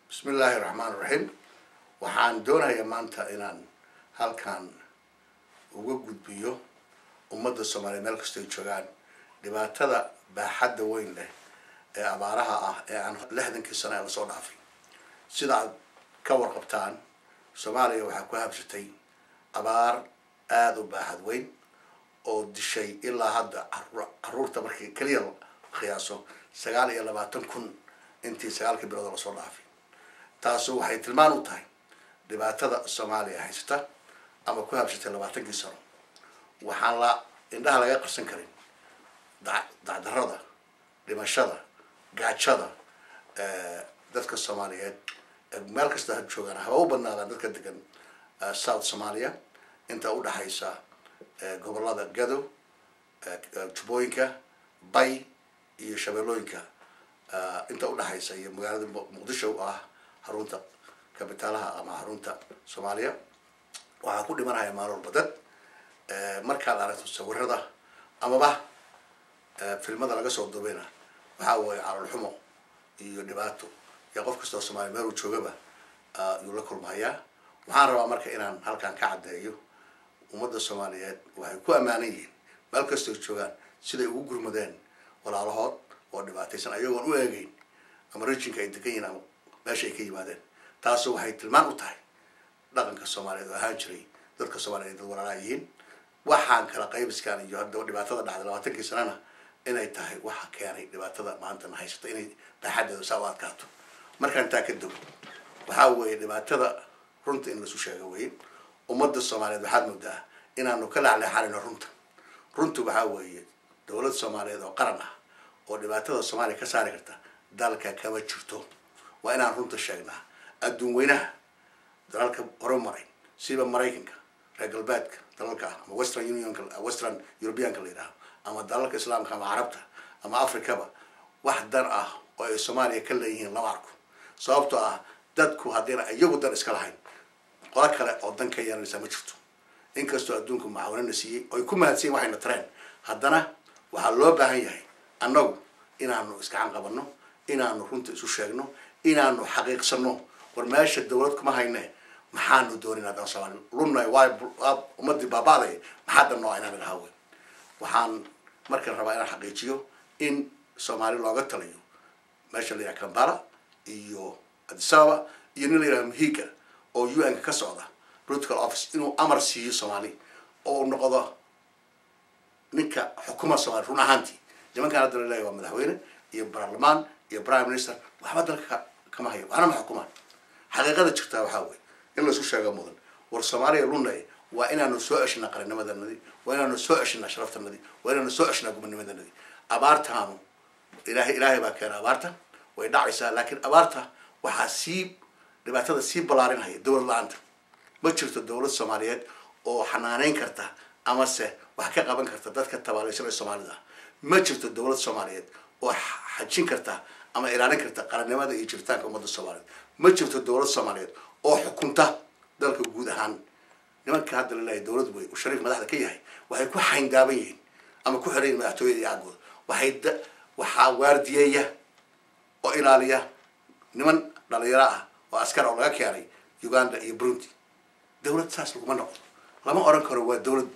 Bismi illaahi raxmaan raxiim. Waxaan doonayaa maanta inaan halkan uga gudbiyo ummadda Soomaaliya meel kastoo ay joogaan dhibaatada baaxadda weyn leh ee abaaraha ah ee aan 60kii sano ee lasoo dhaafay. Sida aad ka warqabtaan, Soomaaliya waxaa ku habsatay abaar aada u baaxad weyn oo dishay ilaa hadda caruurta markii keliya qiyaaso 29,000 intii 9kii bilood oo lasoo dhaafay. Taasu waxay tilmaan u tahay dhibaatada Soomaaliya haysata ama ku habsatay 20kii sano. Waxaan la indhaha laga qarsan karin dacdarada, dhimashada, gaajada dadka Soomaaliyeed meel kasta ha joogaan, haba u badnaadaan dadka degan South Somalia, inta udhaxaysa gobolada Gado, Jubbooyinka, Bay iyo Shabeellooyinka, inta udhaxaysa iyo magaalada Muqdisho oo ah xarunta kabitaalaha ama xarunta Soomaaliya. Waxaa ku dhimanaya maalin walba dad. Markaad aragto sawirada amaba filmada laga soo duubayna, waxaa weeye caloolxumo iyo dhibaato iyo qof kastoo Soomaaliya meel uu joogaba yuu la kulmahayaa. Waxaan rabaa marka inaan halkan ka caddeeyo, ummadda Soomaaliyeed waxay ku ammaanan yihiin meel kastoo joogaan siday ugu gurmadeen walaalahood oo dhibaataysan, ayagoon u eegeyn ama regionka ay degan yihiin ama meesha ay ka yimaadeen. Taasu waxay tilmaan u tahay dhaqanka Soomaaliyeed oo ahaan jiray dadka Soomaaliyeed dad walaalaha yihiin. Waxaan kala qaybiskaan iyo hadda dhibaatada dhacday 20kii sanana inay tahay waxa keenay dhibaatada maantana haysata inay baaxaddeedu saa u adkaato. Markaan taa ka dogo, waxaa weeye dhibaatada runta in lasu sheego weye. Ummadda Soomaaliyeed waxaad moodaa inaanu ka leexleexanayno runta. Runtu waxaa weeye dowlad Soomaaliyeed oo qaran ah oo dhibaatada Soomaaliya ka saari karta dalka kama jirto. Waa inaan runta sheegnaa. Adduun weynaha, dalalka horumaray, siba Maraykanka, reer galbeedka dalalka ah ama Western Unionka, Western Europeanka la yidhaaho, ama dalalka Islaamka ama Carabta ama Africaba, wax dan ah oo ay Soomaaliya ka leeyihiin lama arko, sababtoo ah dadku haddayna iyagu dan iska lahayn, qolo kale oo dan ka yeelanaysaa ma jirto. Inkastoo adduunku macaawinana siiyey oo ay ku mahadsiyin waxayna tareen, haddana waxaa loo baahan yahay annagu inaanu iskacan qabanno, inaanu runta isu sheegno, inaanu xaqiiqsano. War meesha dawlad kuma hayne, maxaanu doonin haddaan Soomaali lunay? Waa ummadii baaba'day, maxaa dan noo inaan idhaha wey. Waxaan markan rabaa inaan xaqiijiyo in Soomaali looga taliyo meesha la yidhaha Kampala iyo Addis Ababa, iyo nin la yidhaha Mahiga oo UN-ka ka socda political office inuu amar siiyo Soomaali oo noqdo ninka xukuma Soomaali. Run ahaantii nimankaan hadda la leeyahay waa madaxweyne iyo baarlamaan iyo prime minister, waxba dalka kama hayo, waxna ma xukumaan. Xaqiiqada jirtaa waxaa weye in laisu sheego mudan. War Soomaaliya lunay, waa inaanu soo ceshinaa qarannimadanadii, waa inaanu soo ceshinaa sharaftanadii, waa inaanu soo ceshinaa gubanimadanadii. Abaartaanu Ilahay, Ilaahay baa keena abaarta, way dhacaysaa, laakiin abaarta waxaa sii dhibaatada sii ballaarinhaya dowlad la-aanta. Ma jirto dowlad Soomaaliyeed oo xanaaneyn karta amase wax ka qaban karta dadka tabaalaysanaya Soomaalida. Ma jirto dowlad Soomaaliyeed oo xajin karta ama ilaalin karta qarannimada iyo jiritaanka ummadda Soomaaliyeed. Ma jirto dowlad Soomaaliyeed oo xukunta dalka guud ahaan. Nimanka hadda la leeyahay dowlad wey uu Shariif madaxda ka yahay waxay ku xayndaaban yihiin ama ku xiran yihin madaxtooyada iyo aggooda. Waxay waxaa waardiyeeya oo ilaaliya niman dhalinyaro ah oo askar oo laga keenay Uganda iyo Burundi. Dowlad saas laguma noqdo, lama oran karo waa dowlad.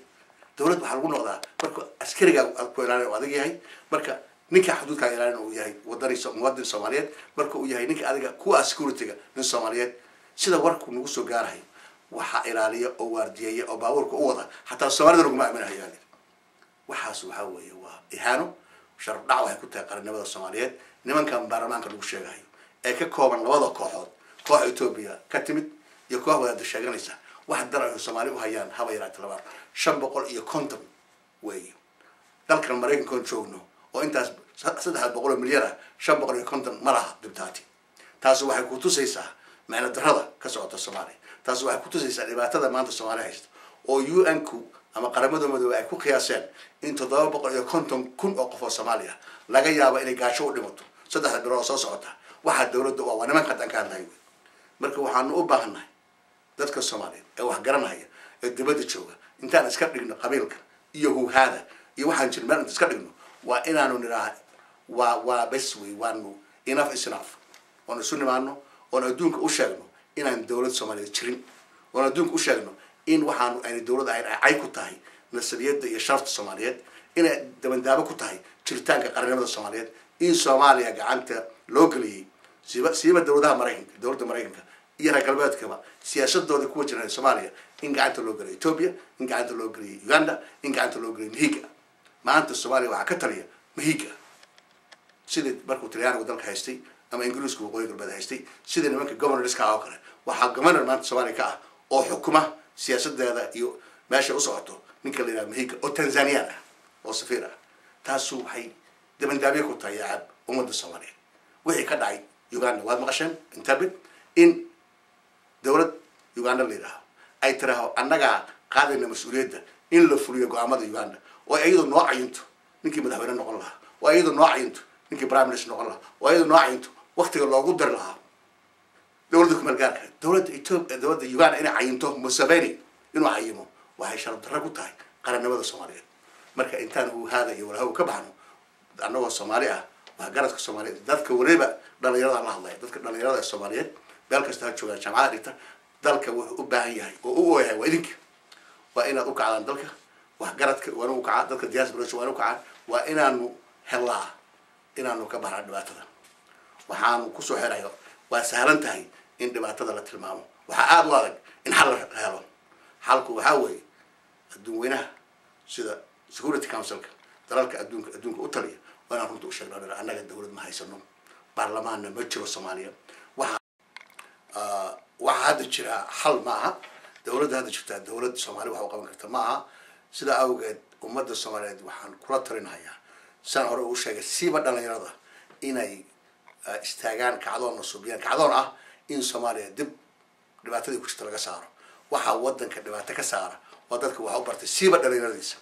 Dowlad waxaa lagu noqdaa marka askarigaa ku ilaalin oo adag yahay, marka ninka xuduudkaa ilaalin uu yahay wadani, muwadin Soomaaliyeed, marka uu yahay ninka adiga kuwa security-ga nin Soomaaliyeed. Sida warku nagu soo gaarahayo, waxaa ilaaliya oo waardiyeeya oo baabuurka u wada xataa Soomaalida laguma aaminahayo. Waxaas waxaa weeye waa ihaano, sharaf dhac waxay ku tahay qarannimada Soomaaliyeed. Nimankan baarlamaanka lagu sheegahayo ee ka kooban labada kooxood, koox Etoobiya ka timid iyo koox wadaada sheeganaysa, wax dan ay Soomaali u hayaan haba yaraata laba. 550 weeye dalkan Maraykankoon joogno oo intaas 300 milyan ah, 550 ma laha dibtaati. Taasi waxay ku tusaysaa macno darrada ka socota Soomaaliya. Taasi waxay ku tusaysaa dhibaatada maanta Soomaaliya haysta oo UN-ku ama Qaramada Midoobey ay ku qiyaaseen in 750,000 oo qof oo Soomaaliya laga yaabo inay gaasho u dhimato 3da bilood oo soo socota. Waxaa dowladda waa nimanka haddaan ka hadlayo wey. Marka waxaanu u baahannahay dadka Soomaaliyeed ee wax garanaya ee dibadda jooga intaan iska dhigno qabiilka iyo huhaada iyo waxaan jirin meel inta iska dhigno, waa inaanu nidhaah waa bes wey, waanu enough is enough, waanu isu nimaano. Oon adduunka u sheegno inaan dowlad Soomaaliyeed jirin, oon adduunka u sheegno in waxaanu ayna dowlad ahayn, ay cay ku tahay nasabiyadda iyo sharafta Soomaaliyeed, inay dabandaabo ku tahay jiritaanka qarannimada Soomaaliyeed, in Soomaaliya gacanta loo geliyey siiba dowladaha Maraykanka, dowladda Maraykanka iyo reer galbeedkaba siyaasadooda ku wajahan Soomaaliya, in gacanta loo geliyay Ethiopia, in gacanta loo geliyay Uganda, in gacanta loo geliyay Mahiga. Maanta Soomaaliya waxaa ka taliya Mahiga, sidii markuu Talyaanigu dalka haystay ama Ingiriisku waqooyi galbeed haystay, sida nimanka governorska oo kale. Waxaa governor maanta Soomaaliya ka ah oo xukuma siyaasadeeda iyo meesha u socoto ninka la yidhaha Mahiga oo Tanzanian ah oo safiir ah. Taasu waxay dabandaabiye ku tahay yaacab ummadda Soomaaliyeed. Wixii ka dhacay Uganda waad maqasheen, Entebbe, in dowlad Uganda la yidhaaho ay tiraaho annagaa qaadayna mas-uuliyadda in la fuliyo go-aamada Uganda, oo iyadoo noo cayinto ninkii madaxweyne noqon lahaa, oo iyadoo noo cayinto ninkii prime minister noqon lahaa, oo iyadoo noo cayinto waktiga loogu dari lahaa dowladda kumeel gaarka. Dowladda Ethiopia, dowladda Uganda inay cayinto Museveni inuu cayimo, waxay sharaf darro ku tahay qarannimada Soomaaliyeed. Marka intaan huhaada iyo walhaw ka baxno, annagoo Soomaali ah, waa garadka Soomaaliyeed, dadka weliba dhalinyarada la hadlaya, dadka dhalinyarada ee Soomaaliyeed meel kasta ha joogaan, jaamacada dhigta, dalka wuxuu u baahan yahay oo u ooyahay waa idinka. Waa inaad u kacdaan dalka. Waxgaradka waa inu kacaa, dadka diaspora waa inu kacaa. Waa inaanu helaa inaanu ka baxnaa dhibaatada. Waxaanu kusoo xirayo, waa sahlan tahay in dhibaatada la tilmaamo, waxaa aada u adag in xal la helo. Xalku waxaa weeye adduun weynaha, sida Security Councilka, dalalka adduunka u taliya, waa inaan runta u sheegno: annaga dowlad ma haysano, baarlamaanna ma jiro Soomaaliya. Waxa hadda jira xal ma aha. Dowladda hadda jirtaa dowlad Soomaali wax u qaban karta ma aha. Sidaa awgeed ummadda Soomaaliyeed waxaan kula talinahayaa, sidaan hore ugu sheegay, siiba dhalinyarada, inay istaagaan, kacdoonna suubiyaan, kacdoon ah in Soomaaliya dib dhibaatadii ku jirta laga saaro. Waxaa waddanka dhibaato ka saara waa dadka wax u bartay, siiba dhalinyaradiisa.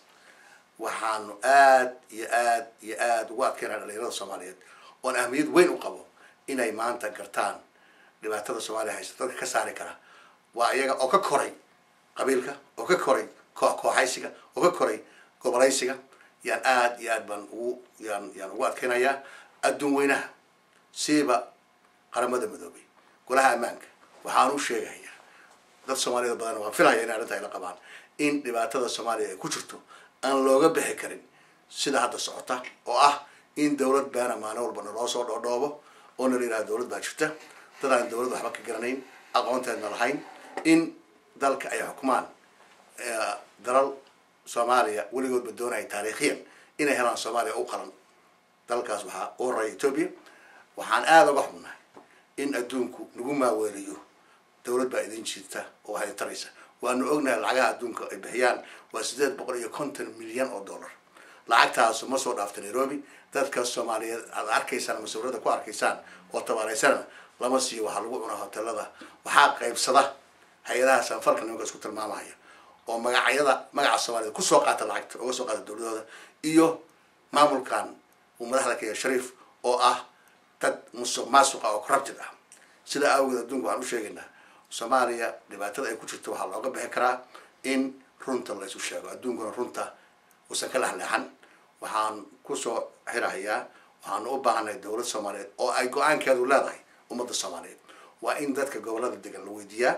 Waxaanu aad iyo aad iyo aad ugu adkeynaa dhalinyarada Soomaaliyeed, oon ahmiyad weyn u qabo, inay maanta gartaan dhibaatada Soomaaliya haysta dadka ka saari kara waa iyaga oo ka koray qabiilka, oo ka koray koox kooxaysiga, oo ka koray gobolaysiga. Yaan aad iyo aad baan ugu yaan ugu adkeynayaa adduun weynaha, siiba Qaramada Midoobay, Golaha Ammaanka. Waxaan u sheegayaa dad Soomaaliyada badan, waan filaya inay arrinta ay la qabaan, in dhibaatada Soomaaliya ay ku jirto aan looga bixi karin sida hadda socota, oo ah in dowlad beena maalin walba naloo soo dhoodhoobo oo nala yidhaha dowlad baa jirta, dad aan dowlad waxba ka garanayn, aqoonteedna lahayn, in dalka ay xukumaan dalal Soomaaliya weligoodba doonaya taariikhiyan inay helaan Soomaaliya u qalan. Dalkaas waxaa u horreeya Ethiopia. Waxaan aada uga xubnahay in adduunku nagu maaweeliyo dowlad baa idin jirta oo wax idin taraysa. Waanu ognahay lacagaha adduunka ay bixiyaan waa 850 milyan oo dollar. Lacagtaasu ma soo dhaafta Nairobi. Dadka Soomaaliyeed aad arkaysaan ama sawirada ku arkaysaan oo tabaaraysanana lama siiyo. Waxaa lagu cunaa hotelada, waxaa qaybsada hay-adaha samafalka nimanka isku tilmaamaya oo magacyada magaca Soomaaliyed kusoo qaata lacagta uga soo qaata dowladooda, iyo maamulkan uu madaxda ka yahay Shariif oo ah dad musuq maasuqa oo corrupted ah. Sidaa awgeed adduunka waxaan u sheegaynaa, Soomaaliya dhibaatada ay ku jirto waxaa looga bixi karaa in runta la isu sheego, adduunkuna runta uusan ka lexleexan. Waxaan kusoo xirahayaa, waxaanu u baahannahay dowlad Soomaaliyeed oo ay go-aankeedu leedahay ummadda Soomaaliyeed. Waa in dadka gobolada degan la weydiiyaa,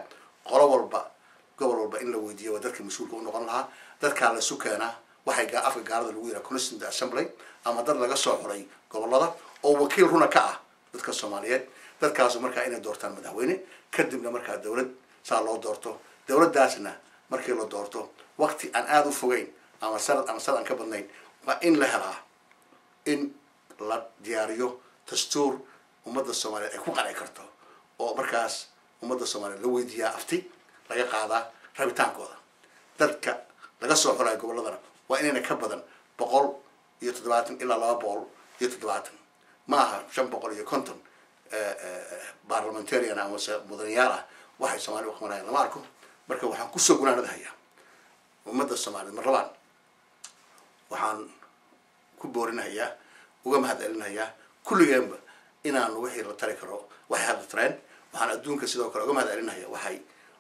qolo walba, gobol walba in la weydiiya waa dadka mas-uulka u noqon lahaa. Dadkaa laisu keenaa, waxay afka gaalada lagu yidhaha constituent assembly, ama dad laga soo xuray gobolada oo wakiil runa ka ah dadka Soomaaliyeed. Dadkaasu markaa inay doortaan madaxweyne, kadibna markaa dowlad saa loo doorto. Dowladdaasna markii la doorto, waqti aan aada u fogeyn ama sanad ama sanad aan ka badnayn, waa in la helaa in la diyaariyo dastuur ummadda Soomaaliyeed ay ku qanci karto, oo markaas ummadda Soomaaliyeed la weydiiyaa, afti laga qaadaa rabitaankooda. Dadka laga soo xulayo gobolladana waa inayna ka badan 170 ilaa 270. Ma aha 550 parliamentarian amase mudanayaal ah waxay Soomaaliya u qabanayaan lama arko. Marka waxaan kusoo gunaanadahayaa ummadda Soomaaliyeed, mar labaan waxaan ku boorinahayaa, uga mahad celinayaa kulligeenba inaanu wixii la tari karo waxay hadda tareen. Waxaan adduunka sidoo kale uga mahad celinaya waxay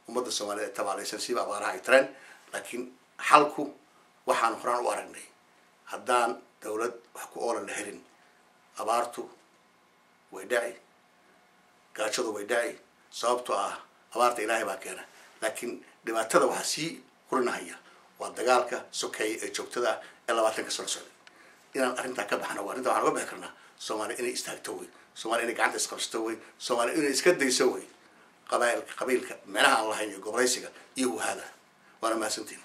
ummadda Soomaaliyeed ay tabaalaysan, siiba abaaraha, ay tareen. Laakiin xalku waxaan horaan u aragnay, haddaan dowlad wax ku oola la helin, abaartu way dhaci. Gaajadu way dhaci, sababtoo ah abaarta Ilaahay baa keena, laakiin dhibaatada waxaa sii hurinahaya waa dagaalka sokeeye ee joogtada ah ee 20-ka sano socday. Inaan arrintaa ka baxno, arrinta waxaan uga bixi karnaa Soomaaliya inay istaagto wey, Soomaaliya inay gacanta isqabsato wey, Soomaaliya inay iska dayso wey qabailka, qabiilka micnaha aan lahayn iyo gobolaysiga iyo huhaada. Waana mahadsantiin.